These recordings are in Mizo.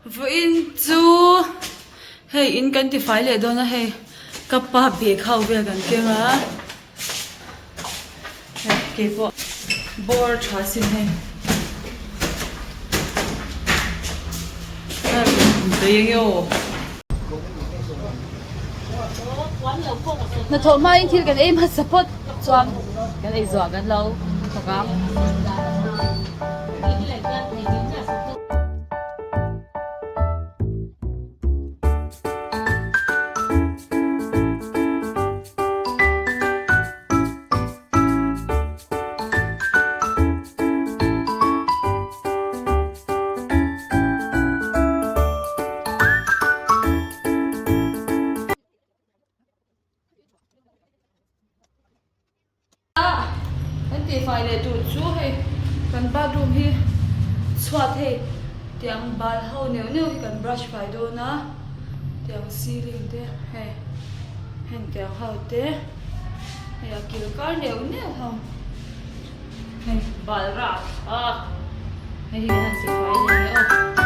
Vawiin chu hei in kan tifai leh dawn a hei ka pa bag ho vel kan keng a hei keipawh bawr tha sin hei eng aw. Hnathawh hmain thil kan ei hmasa phawt chuan kan ei zuah kan lo thawk ang. Kan tihfai leh tur chu hei kan bathroom hi chhuat hei tiang bal ho neuh neuh hi kan brush fai dawn a tiang ceiling te hei heng tiang ho te hei a kil kar neuh neuh ho. Hei bal rak a hei hi kan han sifai leh nge aw.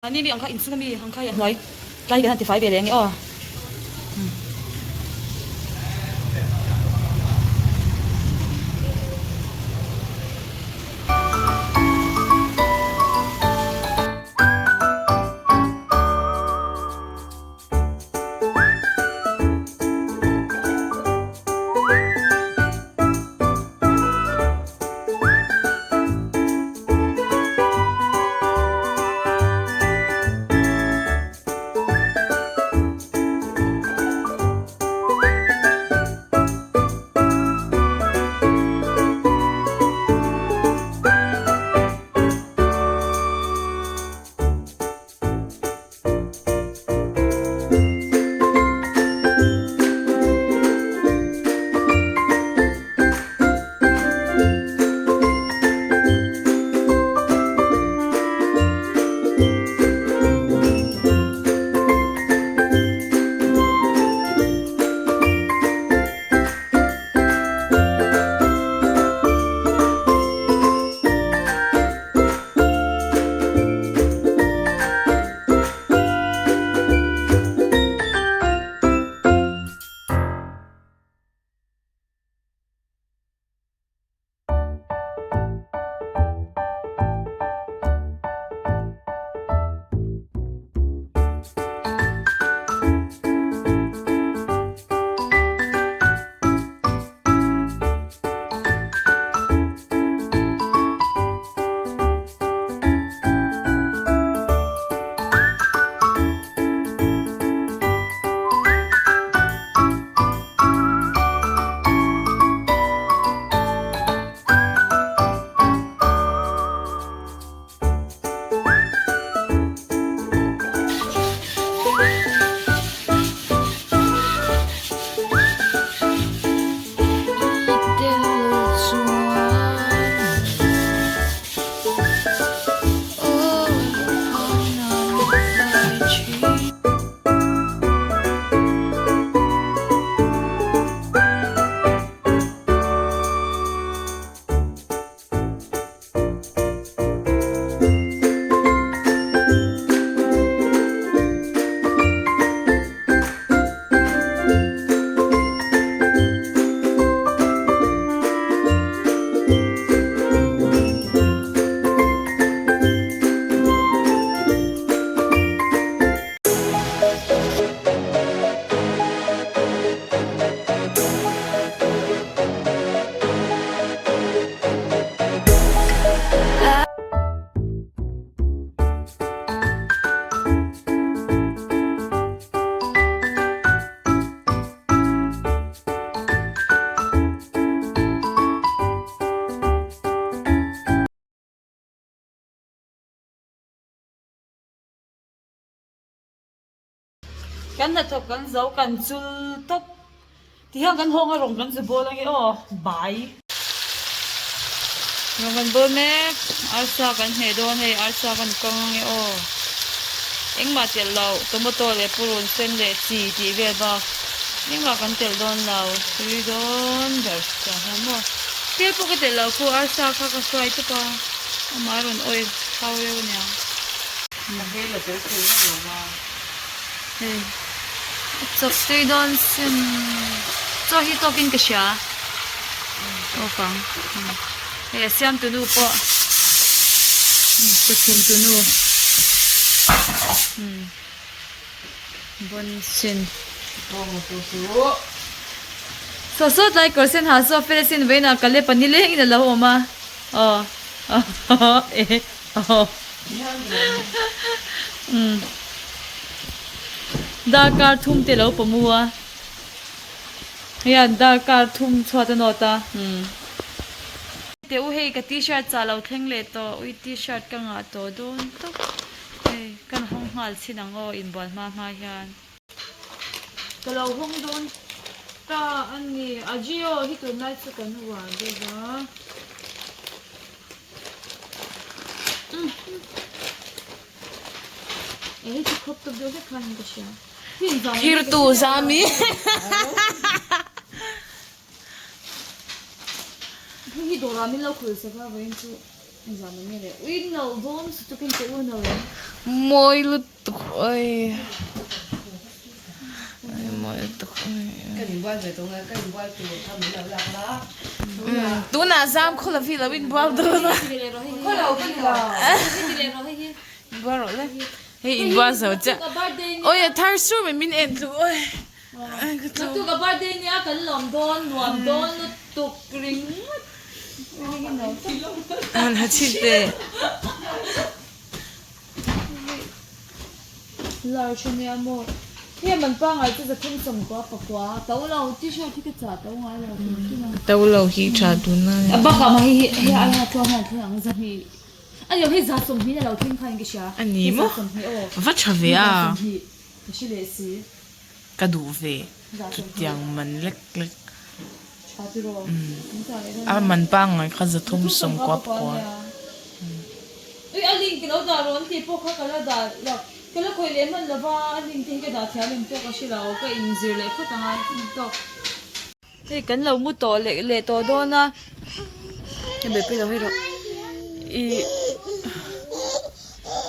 Mahni mi ang kha inchhung ami ang kha hi a hnuai tlai hi kan han tifai ve leh ang e aw. Kan hnathawk kan zo kan chul tawp. Tihian kan hawng a rawng kan zu bawl ange aw. Bye. Rawng kan bawl mek. Arsa kan hmeh dawn hei arsa kan kang ange aw. Engmah telh lo tomato leh purun sen leh chi tih vel bak engmah kan telh dawn lo. Tui dawn ber tah hian maw. Tel pawh ka telh lo khu arsa kha ka hruai tawp a amah a rawn oil thau reuh aniang. A hmel a tel thei vak lo va. Hei a chawp tui dawn sin chaw hi tawkin ka hria naupang hei a siam tunu pawh kutchhin tunu bawn sin saw saw tlai kawr sen ha saw fel asin vawiinah ka lep a nilengin a lo awm a aw eh. Darkar thum te lo pawm u a, hian darkar thum chhuat a nawt a. Teh u hei ka t-shirt chah lo thleng leh tawh, ui t-shirt ka ngah tawh dawn tawp, hei kan hawng nghal chhin ang aw inbual hma hma hian. Ka lo hawng dawn ta a ni, Ajio hi tunlai chu kan uar deuh a. Thirtu zami Mawi lutuk oi mawi lutuk oi Tunah zam khaw lo hi lo inbual dawn a inbual rawh le hei inbual zo chiah oi a thar sur mai min en tlu oi Han ha chhin teh. Large ania maw? Hei man pangai chu 390 pakua to lo t-shirt hi ka chah to ngai lo hrim hrim a. To lo hi tha tun a. A bakah mah hei hi hei aia tluang hian a thleng ang 200 a ni lo hei 120 a lo thleng khan ka hria. A ni maw? 120 aw. Va tha ve a. 120 ka hre leh si. Ka duh ve chutiang man lek lek. Tha tiraw? A man pangngai kha 390 pakua. Ui a link lo dah rawh an tih pawh kha ka la dah lo ka la khawih leh hman lova a link te hi ka dah thiam em pawh ka hre lo ka inzir leh phawt anga tawk. Hei kan lo mu tawh leh leh tawh dawn a hei buaipui lo hei rawh ih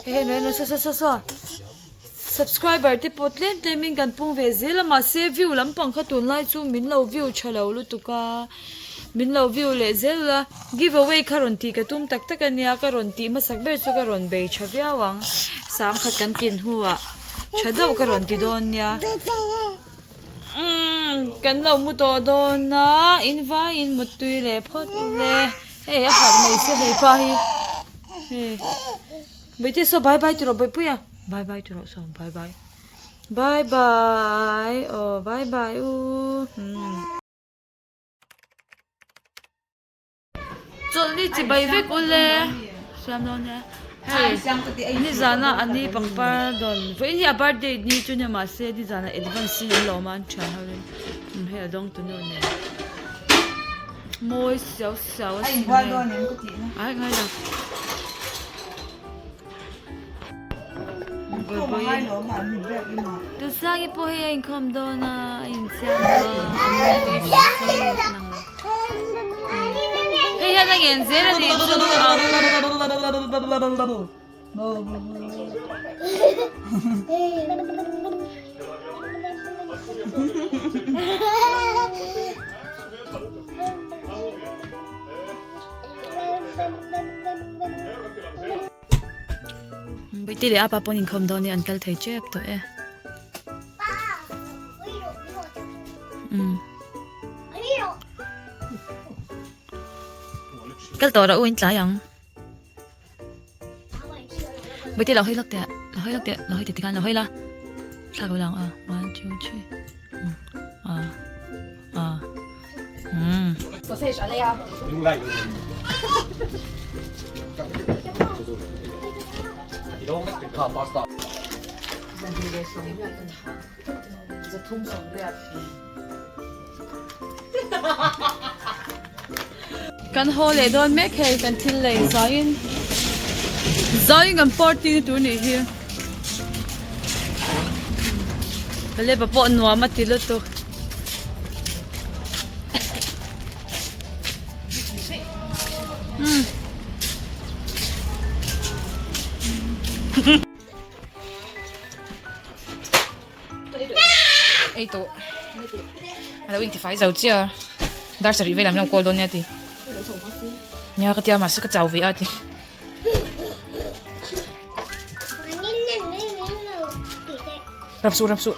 hei hei hei saw saw saw saw subscriber te pawh tlem tlem in kan pung ve zel a mahse view lampang kha tunlai chu min lo view tha lo lutuk a. Min lo view leh zel a, give away kha rawn tih ka tum tak tak a nia, ka rawn tih hmasak ber chu ka rawn bei tha viau ang, sangkhat kan tlin hnuah tha deuh ka rawn ti dawn nia. Umm kan lo mu tawh dawn a, in vaiin muttui leh phawt ule, hei a harh mai se hei pa hi, hei Bawihtei saw bye bye ti rawh Bawihpuia, bye bye ti rawh saw bye bye, bye bye aw bye bye u umm. Chawlhni chi bai vek ule siam lo nia hei nizana ani pangpar dawn vawiin hi a birthday ni chu nia mahse nizana advance in an lo awm a an thian ho in hei a dawng tu nu nen mawi siau siau a sin hei ai ngai lo. Tusangi pawh hei a inkhawm dawn a a insiam a hei hian a ngen zel a nih chu Bawihtei leh apa pawh an inkhawm dawn e an kal thei tep tawh e. Umm. Kal tawh rawh u in tlai ang. Bawihtei lo hawi lawk teh lo hawi lawk teh lo hawi teh tikhan lo hawi la. Thla ko lang a one two three. Umm a a umm. Kan haw leh dawn mek hei kan thil lei zaiin zaiin kan party na tur nih hi Caleb-a pawh nuam a ti lutuk. Ei tawh a lo intifai zo chiah a dar sarih velah min lo call dawn nia ti nia ka tia mahse ka chau ve a ti. Rap suh rap suh.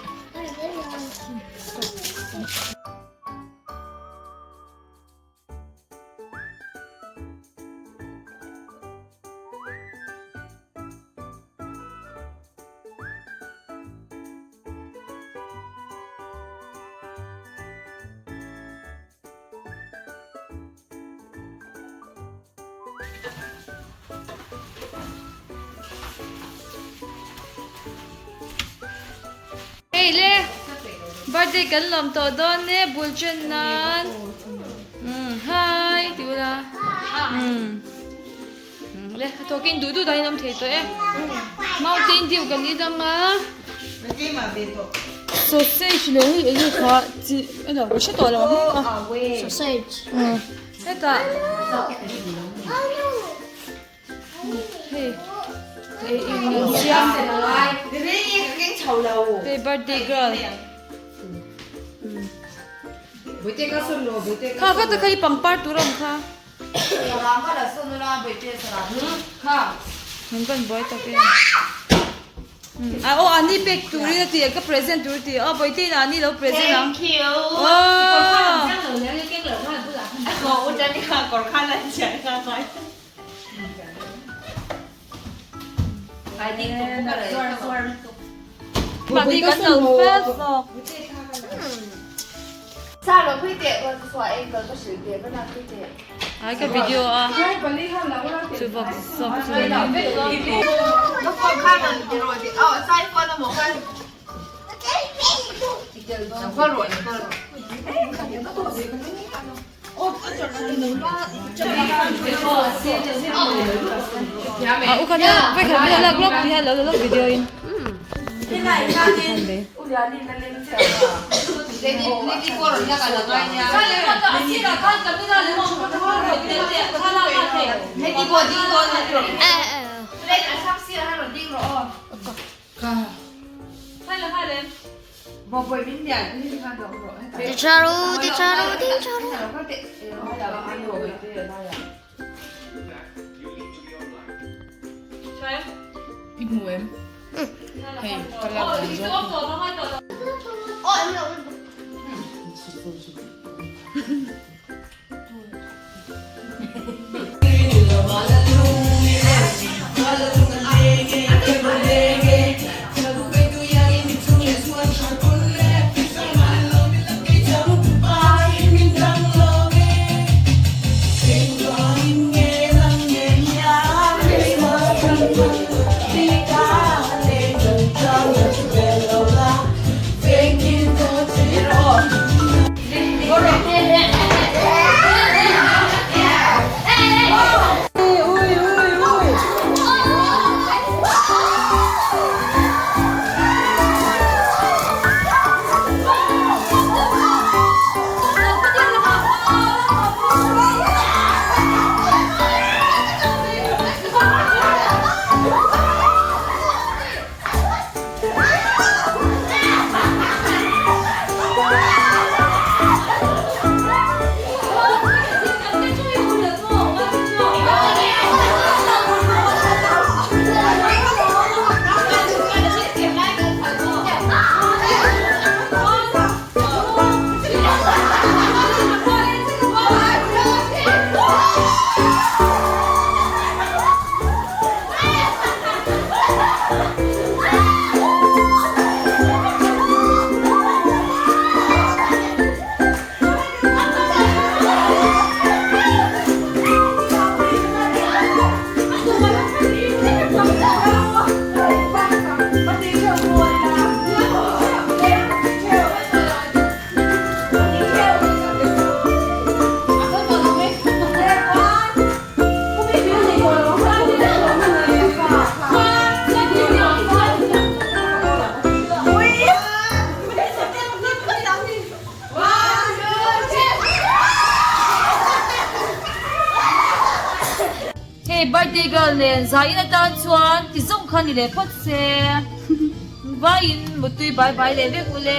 Hei le birthday kan lawm tawh dawn e bul chen nan umm hi ti ula umm le a tawkin duh duh dahin awm thei tawh e mountain dew kan ni dang a sausage leh hei eng nge kha chi elo ka hre tawh lo ang sausage hetah Hei ei in an siam hei birthday girl kha kha ta kha i pangpar tur a awm kha min van buai tak em aw ani pek turin a ti a ka present tur a ti a Bawihte in ani lo present ang aw. Mahni kan lo fel zawk. Ai ka video a chu vak zawk chu a ni. A u khan vai khan min lak lawk ti hian lo la lawk video in. Ticharu ticharu ticharu. I hmu em? Hei ka lak dan zawk. Hei birthday girl nen zaiin atan chuan ti zawng kha ni leh phawt se. Vaiin mutui bai bai leh vek ule.